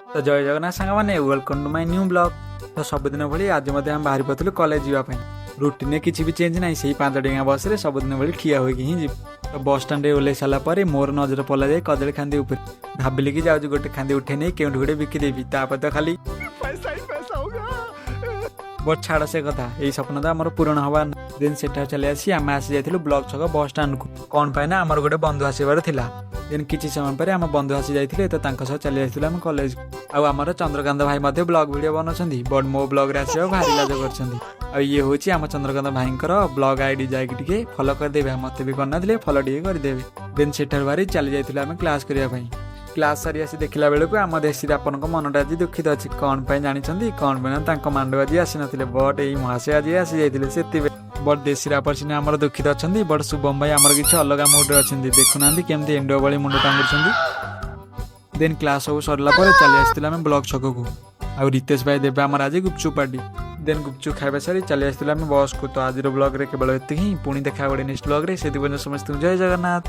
ତ ଜୟ ଜଗନ୍ନାଥ ସାଙ୍ଗମାନେ, welcome to my new vlog। ତ ସବୁଦିନ ଭଳି ଆଜି ମଧ୍ୟ ଆମେ ବାହାରି ପଡ଼ିଥିଲୁ କଲେଜ ଯିବା ପାଇଁ। ରୁଟିନରେ କିଛି ବି ଚେଞ୍ଜ ନାହିଁ, ସେଇ 5 ଟଙ୍କା ବସ୍ରେ ସବୁଦିନ ଭଳି ଠିଆ ହୋଇକି ହିଁ ଯିବୁ। ତ ବସ୍ ଷ୍ଟାଣ୍ଡରେ ଓହ୍ଲେଇ ସାରିଲା ପରେ ମୋର ନଜର ପଡ଼ିଲା ଯାଇ କଦଳୀ ଖାନ୍ଦି ଉପରେ। ଭାବିଲି କି ଯାଉଛି, ଗୋଟେ ଖାନ୍ଦି ଉଠେଇ ନେଇ କେଉଁଠି ଗୋଟେ ବିକିଦେବି, ତାପରେ ତ ଖାଲି। ବଟ୍ ଛାଡ଼ ସେ କଥା, ଏଇ ସ୍ୱପ୍ନ ତ ଆମର ପୂରଣ ହବା। ଦେନ୍ ସେଠାରୁ ଚାଲି ଆସି ଆମେ ଆସି ଯାଇଥିଲୁ ବ୍ଲକ ଛକ ବସ୍ ଷ୍ଟାଣ୍ଡକୁ। କ'ଣ ପାଇଁ ନା ଆମର ଗୋଟେ ବନ୍ଧୁ ଆସିବାର ଥିଲା। ଦେନ୍ କିଛି ସମୟ ପରେ ଆମ ବନ୍ଧୁ ଆସି ଯାଇଥିଲେ, ତ ତାଙ୍କ ସହ ଚାଲି ଆସିଥିଲୁ ଆମେ କଲେଜ। ଆଉ ଆମର ଚନ୍ଦ୍ରକାନ୍ତ ଭାଇ ମଧ୍ୟ ବ୍ଲଗ ଭିଡ଼ିଓ ବନାଉଛନ୍ତି, ବଟ୍ ମୋ ବ୍ଲଗରେ ଆସିବାକୁ ଭାରି ଲାଜ କରିଛନ୍ତି। ଆଉ ଇଏ ହେଉଛି ଆମ ଚନ୍ଦ୍ରକାନ୍ତ ଭାଇଙ୍କର ବ୍ଲଗ ଆଇଡି, ଯାଇକି ଟିକେ ଫଲୋ କରିଦେବେ। ଆଉ ମୋତେ ବି କରିନଥିଲେ ଫଲୋ ଟିକେ କରିଦେବେ। ଦେନ୍ ସେଠାରୁ ବାହାରି ଚାଲି ଯାଇଥିଲୁ ଆମେ କ୍ଲାସ୍ କରିବା ପାଇଁ। କ୍ଲାସ୍ ସାରି ଆସି ଦେଖିଲା ବେଳକୁ ଆମ ଦେଶୀ ଆପଣଙ୍କ ମନଟା ଆଜି ଦୁଃଖିତ ଅଛି। କ'ଣ ପାଇଁ ଜାଣିଛନ୍ତି? କ'ଣ ପାଇଁ ନା ତାଙ୍କ ମାଣ୍ଡୁ ଆଜି ଆସିନଥିଲେ, ବଟ୍ ଏଇ ମହାଶୟ ଆଜି ଆସି ଯାଇଥିଲେ ସେଥିପାଇଁ। ବଟ୍ ଦେଶୀ ରାପର ସିନା ଆମର ଦୁଃଖିତ ଅଛନ୍ତି, ବଟ୍ ଶୁଭମ ଭାଇ ଆମର କିଛି ଅଲଗା ମୁଡରେ ଅଛନ୍ତି। ଦେଖୁନାହାନ୍ତି କେମିତି ଏଣ୍ଡୁଅ ଭଳି ମୁଣ୍ଡ ଟାଙ୍ଗୁଛନ୍ତି। ଦେନ୍ କ୍ଲାସ୍ ସବୁ ସରିଲା ପରେ ଚାଲି ଆସିଥିଲୁ ଆମେ ବ୍ଲକ ଛକକୁ। ଆଉ ରିତେଶ ଭାଇ ଦେବେ ଆମର ଆଜି ଗୁପଚୁପ୍ ପାର୍ଟି। ଦେନ୍ ଗୁପଚୁପ୍ ଖାଇବା ସାରି ଚାଲି ଆସିଥିଲୁ ଆମେ ବସ୍କୁ। ତ ଆଜିର ବ୍ଲଗରେ କେବଳ ଏତିକି ହିଁ। ପୁଣି ଦେଖା ଗୋଟେ ନେକ୍ସଟ ବ୍ଲଗରେ। ସେଥିପାଇଁ ସମସ୍ତଙ୍କୁ ଜୟ ଜଗନ୍ନାଥ।